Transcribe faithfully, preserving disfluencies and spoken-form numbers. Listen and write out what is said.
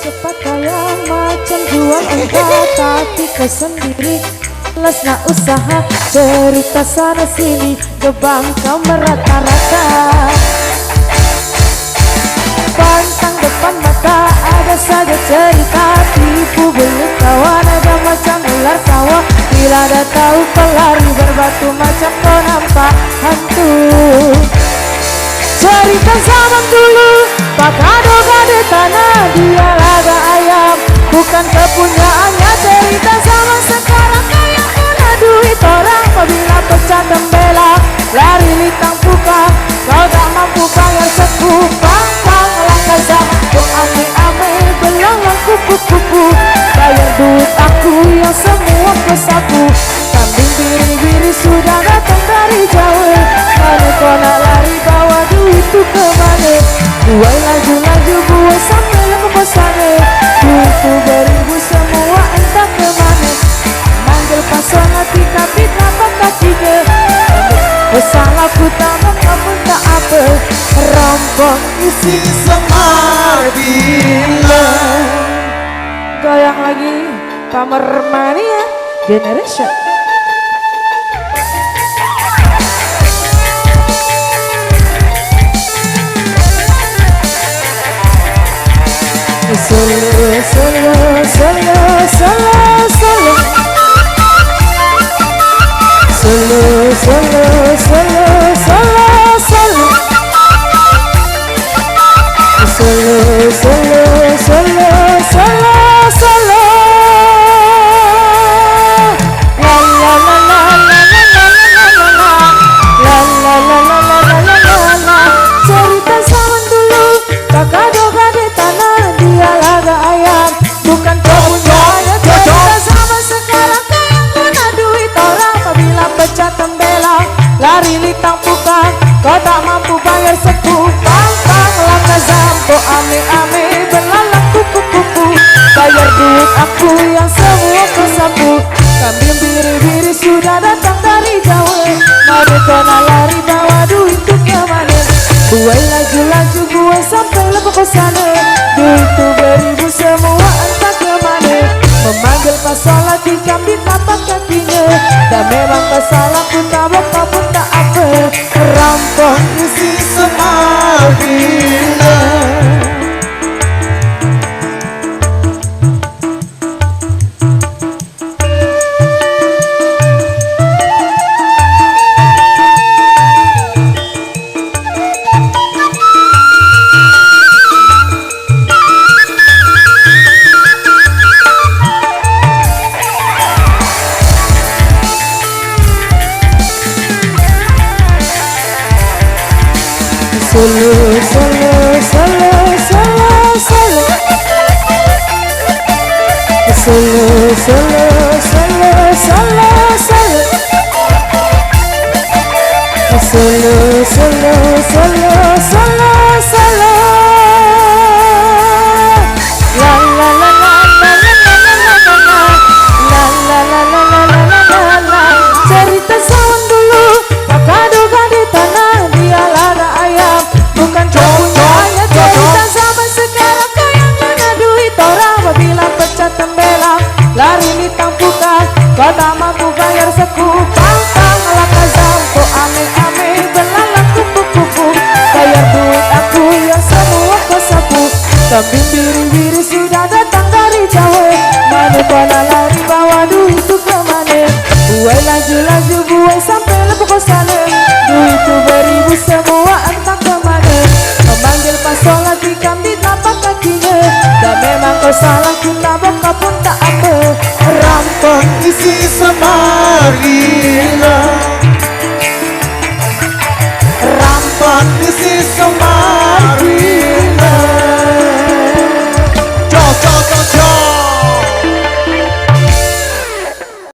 Pakaian macam jual enggak, tapi kau sendiri. Jelas nak usaha, cerita sana sini, gebang kau merata-rata. Pantang depan mata, ada saja cerita, tipu beli kawan, ada macam ular sawah. Bila dah tahu kau lari, berbatu macam kau nampak hantu. Cerita zaman dulu, pakado gade tanah, dia laga ayam, bukan kepunyaannya. Cerita zaman sekarang, kau yang kena duit orang, apabila pecah tembela, lari litang pukang, kau tak mampu bayar sekupang. Pang langkah zaman, kau ame-ame, belalang kupu-kupu, bayar duit aku yang semua kau sapu. Kambing biri-biri sudah datang dari Jawa. Mana kau nak lari, bawa duit tu ke mana? Buai laju-laju, buai sampai lama kau sana. Duit tu beribu semua entah ke mana. Manggil pasang hati, tapi telapak kakinya. Pesan aku tak apa, pun tak apa. Rompong isi semar bilang. Goyang lagi, Pamer Mania Generation. Solo, solo, solo, solo, solo. Solo, solo, solo, solo, solo. Solo, solo, solo, solo, solo. La, la, la, la. La, la, la, la. Cerita zaman dulu, pakado gade tanah, dia laga ayam, bukan kepunyaannya. Cerita zaman sekarang, kau yang kena duit orang, apabila pecah tembela, lari litang pukang, kau tak mampu bayar sekupang. Pang langkah zampo, ame-ame, belalang kupu-kupu, bayar duit aku yang semua kau sapu. Kambing biri-biri sudah datang dari Jawa. Mana kau nak lari, bawa duit tu ke mana? Buai laju-laju, buai sampai lama kau sana. Duit tu beribu semua entah ke mana. Memanggil pasal lagi, kambing telapak kakinya. Dan memang kau salah pun tak apa, pun tak apa. Rampok isi semar bilang. Solo, solo, solo, solo, solo. Solo, solo, solo, solo, solo. Solo, solo, solo, solo, solo. La, la, la, la. La, la, la, la. Cerita zaman dulu, pakado gade tanah, dia laga ayam, bukan kepunyaannya. Cerita zaman sekarang, kau yang kena duit orang, apabila pecah tembela, lari litang pukang, kau tak mampu bayar sekupang. Pang langkah zampo, ame-ame, belalang kupu-kupu, bayar duit aku yang semua kau sapu. Kambing biri-biri sudah datang dari Jawa. Mana kau nak lari, bawa duit tu ke mana? Buai laju-laju, buai sampai lama kau sana. Duit tu beribu semua entah ke mana. Memanggil pasal lagi, kambing telapak kakinya. Dan memang kau salah, pun tak apa, pun tak apa. Rampok isi semar bilang.